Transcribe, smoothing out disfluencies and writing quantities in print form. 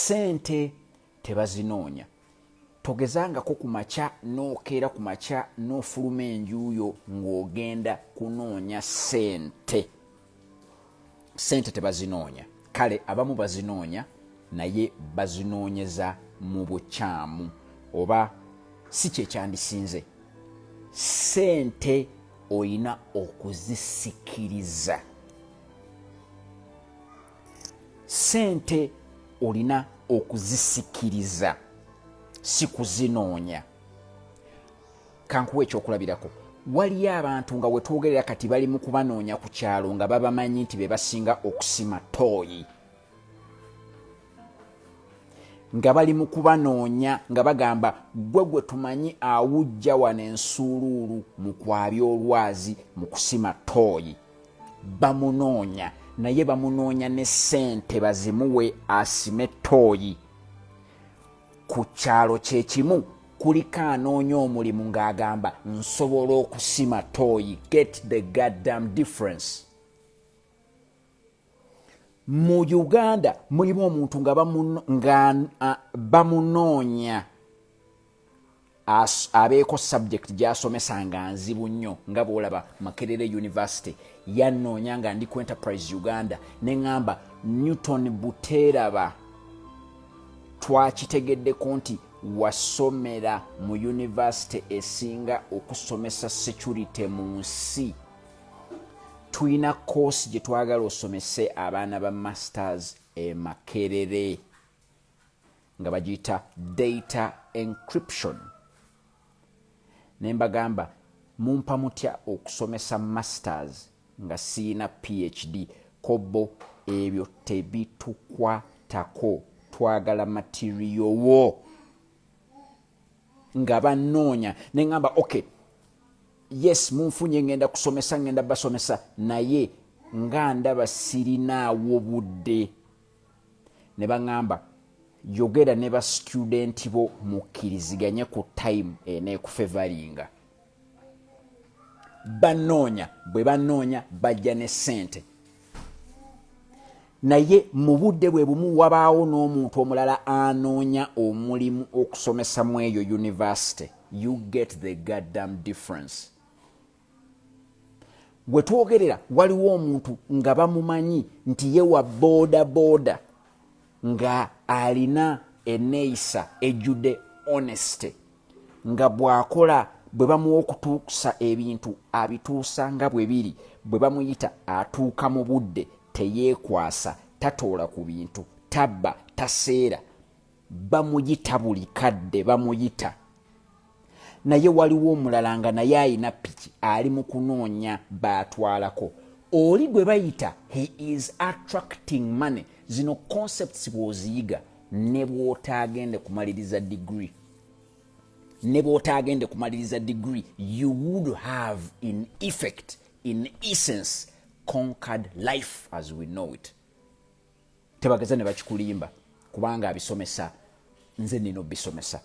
Sente tebazinoonya. Togezangako ku makya n'okeera ku makya n'ofuluma enjuuyo ng'ogenda kunoonya sente. Sente tebazinoonya. Kale abamu bazinoonya, naye bazinoonyeza mu bukyamu oba si kyekyandisinze. Sente olina okuzisikiriza. Sente olina okuzisikiriza, si kuzinoonya. Kankuwa ekyokulabirako. Waliyo abantu nga wetwogerera kati bali mu kubanoonya ku kyalo nga babamanyi nti be basinga okusima tooyi, nga bali mu kubanoonya nga bagamba, "Gwe gwe tumanyi awujja wano ensuuluulu mu kwabya olwazi, mu kusima tooyi." Bamunoonya, naye bamunoonya ne ssente bazimuwe asime tooyi. Ku kyalo kyekimu kuliko anoonya omulimu ng'agamba, "Nsobola okusima tooyi." Get the goddamn difference. Mu Uganda mulimu omuntu nga bamunoonya abeeko subject gyasomesa nga nzibu nnyo, nga bwolaba Makerere University yanoonya nga ndi ku Enterprise Uganda, neŋŋamba, "Newton Buteeraba, twakitegeddeko nti wasomera mu university esinga okusomesa security mu nsi. Tulina course gye twagala osomese abaana ba masters e Makerere nga bagiyita data encryption." Ne mbagamba, "Mumpa mutya okusomesa masters nga siina PhD?" Kobo ebyo tebitukwatako, twagala material wo. Nga banoonya. Neŋŋamba, "Okay, yes, munfunye, ngenda kusomesa, ngenda basomesa, naye nga ndaba sirinaawo budde." Ne baŋŋamba, "Yogera ne ba student bo, mukkiriziganye ku time eneekufavoringa." Banoonya. Bwe banoonya, bajja ne ssente, naye mu budde bwe bumu wabaawo n'omuntu omulala anoonya omulimu okusomesa mu eyo university. You get the goddamn difference. Bwe twogerera, waliwo omuntu nga bamumanyi nti ye wa boda boda, nga alina eneeyisa ejjudde honesty, nga bw'akola, bwe bamuwa okutuusa ebintu abituusa nga bwe biri, bwe bamuyita atuuka mu budde, teyeekwasa, tatoola ku bintu, tabba, taseera. Bamuyita buli kadde, bamuyita. Naye waliwo omulala nga naye ayina piki, ali mu kunoonya baatwalako. Oli gwe bayita, he is attracting money. Zino concepts bw'oziyiga, ne bw'otaagende kumaliriza degree, ne bw'otaagende kumaliriza degree, you would have in effect, in essence, conquered life as we know it. Tebageza ne bakikulimba, kubanga abisomesa nze nina obisomesa.